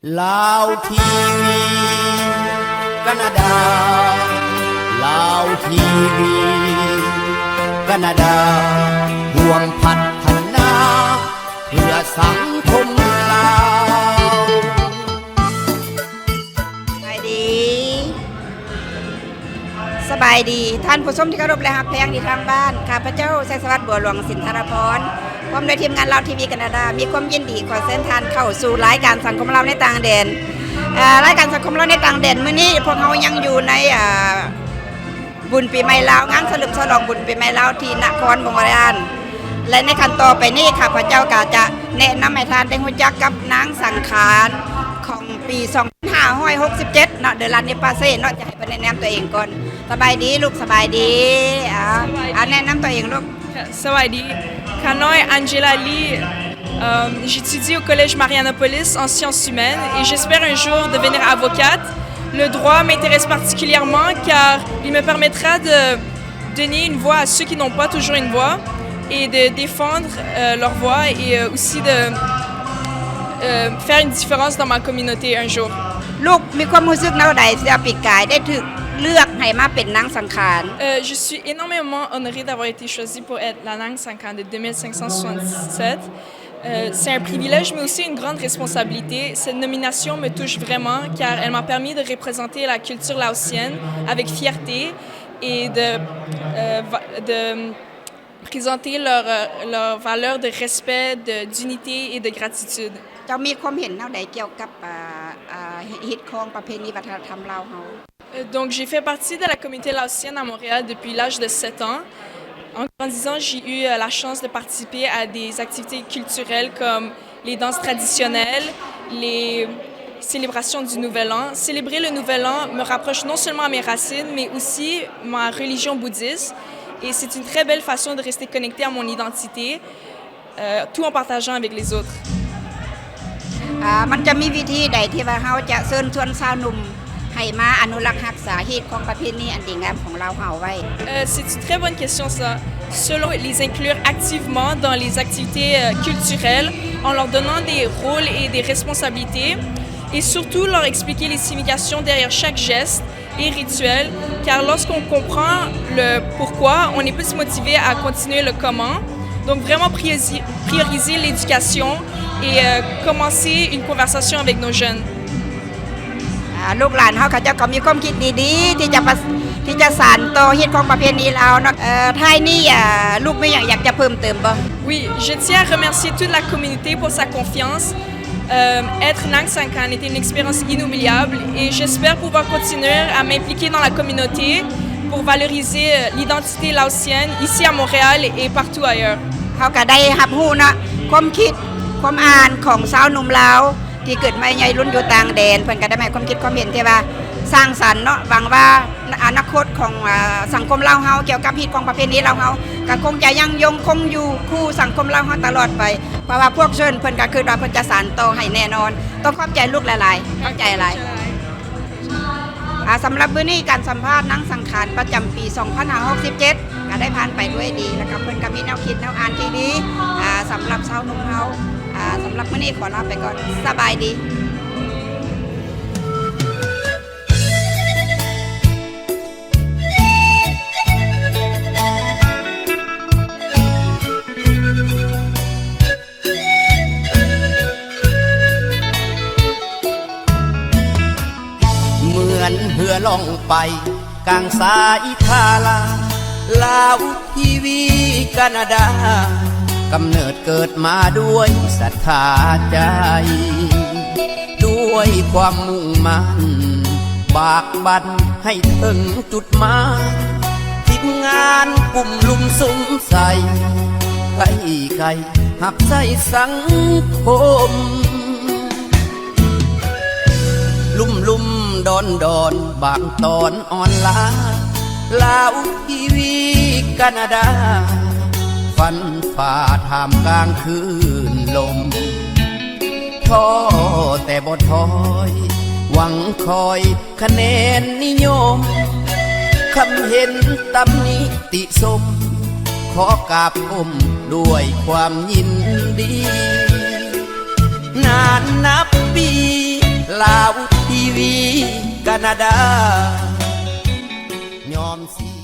ລາວທີວີ ການາດາ ລາວທີວີ ການາດາ ຮ່ວມພັດທະນາ ເພື່ອສັງຄົມລາວ. ສະບາຍດີ ສະບາຍດີ ທ່ານຜູ້ຊົມທີ່ເຄົາລົບ ແລະ ຮັກແພງທີ່ທາງບ້ານ. ຂ້າພະເຈົ້າ ໄຊສະຫວັດ ບົວຫຼວງ ສິນທະລະພອນ ພ້ອມດ້ວຍທີມງານລາວທີວີການາດາ ມີຄວາມຍິນດີຂໍເຊີນທ່ານເຂົ້າສູ່ລາຍການສັງຄົມລາວໃນຕ່າງແດນ. ເອີ ລາຍການສັງຄົມລາວໃນຕ່າງແດນ ມື້ນີ້ພວກເຮົາຍັງຢູ່ໃນ ເອີ ບຸນປີໃໝ່ລາວ, ງານສະເຫຼີມສະຫຼອງບຸນປີໃໝ່ລາວທີ່ນະຄອນບົງບາດານ ແລະ ໃນຂັ້ນຕໍ່ໄປນີ້ ຂ້າພະເຈົ້າກໍຈະແນະນຳໃຫ້ທ່ານໄດ້ຮູ້ຈັກກັບນາງສັງຂານຂອງປີສອງພັນຫ້າຮ້ອຍຫົກສິບເຈັດເນາະ, ເດີລາເນປາເຊເນາະ, ຈະໃຫ້ເພິ່ນແນະນຳຕົວເອງກ່ອນ. ສະບາຍດີລູກ ສະບາຍດີ. ອາ ສະບາຍດີ ອາ ແນະນຳຕົວເອງລູກ. ສະບາຍດີ ຂ້ານ້ອຍ Angela Lee. Euh, j'étudie au collège Marianapolis en sciences humaines et j'espère un jour devenir avocate. Le droit m'intéresse particulièrement car il me permettra de donner une voix à ceux qui n'ont pas toujours une voix et de défendre, euh, leur voix et, euh, aussi de, euh, faire une différence dans ma communauté un jour. ລູກມີຄວາມຮູ້ສຶກແນວໃດ ທີ່ວ່າປີກາຍໄດ້ຖືກເລືອກໃຫ້ມາເປັນນາງສັງຂານ? Euh, je suis énormément honorée d'avoir été choisie pour être la Nang Sangkhan de deux mille cinq cent soixante-dix-sept. Euh, c'est un privilège, mais aussi une grande responsabilité. Cette nomination me touche vraiment, car elle m'a permis de représenter la culture laotienne avec fierté et de, euh, va-, de présenter leur, euh, leurs valeurs de respect, de, d'unité et de gratitude. ເຈົ້າມີຄວາມເຫັນແນວໃດກ່ຽວກັບ ເອີ ເອີ ຮີດຄອງປະເພນີວັດທະນະທຳລາວເຮົາ? Euh, donc, j'ai fait partie de la communauté laotienne à Montréal depuis l'âge de sept ans. En grandissant, j'ai eu, euh, la chance de participer à des activités culturelles comme les danses traditionnelles, les célébrations du Nouvel An. Célébrer le Nouvel An me rapproche non seulement à mes racines, mais aussi ma religion bouddhiste. Et c'est une très belle façon de rester connecté à mon identité. Euh, tout en partageant avec les autres. ອາ ມັນຈະມີວິທີໃດທີ່ວ່າເຮົາຈະເຊີນຊວນຊາວໜຸ່ມໃຫ້ມາອະນຸລັກຮັກສາຮີດຄອງປະເພນີອັນດີງາມຂອງລາວເຮົາໄວ້? Euh, c'est une très bonne question, ça. Selon les inclure activement dans les activités, euh, culturelles, en leur donnant des rôles et des responsabilités, et surtout leur expliquer les significations derrière chaque geste et rituel, car lorsqu'on comprend le pourquoi, on est plus motivé à continuer le comment. Donc vraiment priorisi-, prioriser l'éducation et, euh, commencer une conversation avec nos jeunes. ອາ ລູກຫຼານເຮົາເຂົາເຈົ້າກໍມີຄວາມຄິດດີໆ ທີ່ຈະປະ ທີ່ຈະສານຕໍ່ຮີດຄອງປະເພນີລາວເນາະ. ເອີ ທ້າຍນີ້ ອາ ລູກມີຫຍັງຢາກຈະເພີ່ມເຕີມບໍ່? Oui, je tiens à remercier toute la communauté pour sa confiance. Euh, être Nang Sangkhan était une expérience inoubliable et j'espère pouvoir continuer à m'impliquer dans la communauté pour valoriser, euh, l'identité laotienne ici à Montréal et partout ailleurs. ເຮົາກໍໄດ້ຮັບຮູ້ເນາະ ຄວາມຄິດຄວາມອ່ານຂອງຊາວໜຸ່ມລາວ ທີ່ເກີດມາໃຫຍ່ລຸ້ນຢູ່ຕ່າງແດນ, ເພິ່ນກໍໄດ້ໃຫ້ຄວາມຄິດຄວາມເຫັນທີ່ວ່າສ້າງສັນເນາະ. ຫວັງວ່າອະນາຄົດຂອງ ອາ ສັງຄົມລາວເຮົາ ກ່ຽວກັບຮີດຄອງປະເພນີລາວເຮົາ ກໍຄົງຈະຍັງຍົງຄົງຢູ່ຄູ່ສັງຄົມລາວເຮົາຕະຫຼອດໄປ. ເພາະວ່າພວກເຊີນເພິ່ນກໍຄິດວ່າເພິ່ນຈະສານຕໍ່ໃຫ້ແນ່ນອນ. ຕ້ອງຂອບໃຈລູກຫຼາຍໆ. ຂອບໃຈຫຼາຍ. ອາ ສຳລັບມື້ນີ້ການສຳພາດນາງສັງຂານປະຈຳປີສອງພັນຫ້າຮ້ອຍຫົກສິບເຈັດ ກໍໄດ້ຜ່ານໄປດ້ວຍດີ ແລ້ວກໍເພິ່ນກໍມີແນວຄິດແນວອ່ານທີ່ດີ ອາ ສຳລັບຊາວໜຸ່ມເຮົາ. ອາ ສຳລັບມື້ນີ້ຂໍລາໄປກ່ອນ. ສະບາຍດີ. ເໝືອນເຮືອລ່ອງໄປກາງສາຍທາລາ ລາວທີວີການາດາ ກຳເນີດເກີດມາດ້ວຍສັດທາໃຈ ດ້ວຍຄວາມມຸ່ງໝັ້ນ ບາກບັ່ນໃຫ້ເຖິງຈຸດໝາຍ ທີມງານກຸ່ມລຸມສຸມໃສ່ ໄກ້ໄກ່ຮັບໃຊ້ສັງຄົມ ລຸ່ມໆດອນໆ ບາງຕອນອ່ອນລາ ລາວທີວີການາດາ ຟັນຝ່າທ່າມກາງຄື້ນລົມ ທໍ້ແຕ່ບໍ່ຖອຍ ຫວັງຄອຍຄະແນນນິຍົມ ຄຳເຫັນຕຳໜິຕິຊົມ ຂໍກາບກົ້ມດ້ວຍຄວາມຍິນດີ ນານນັບປີ ການາດາ ຍອມເສຍ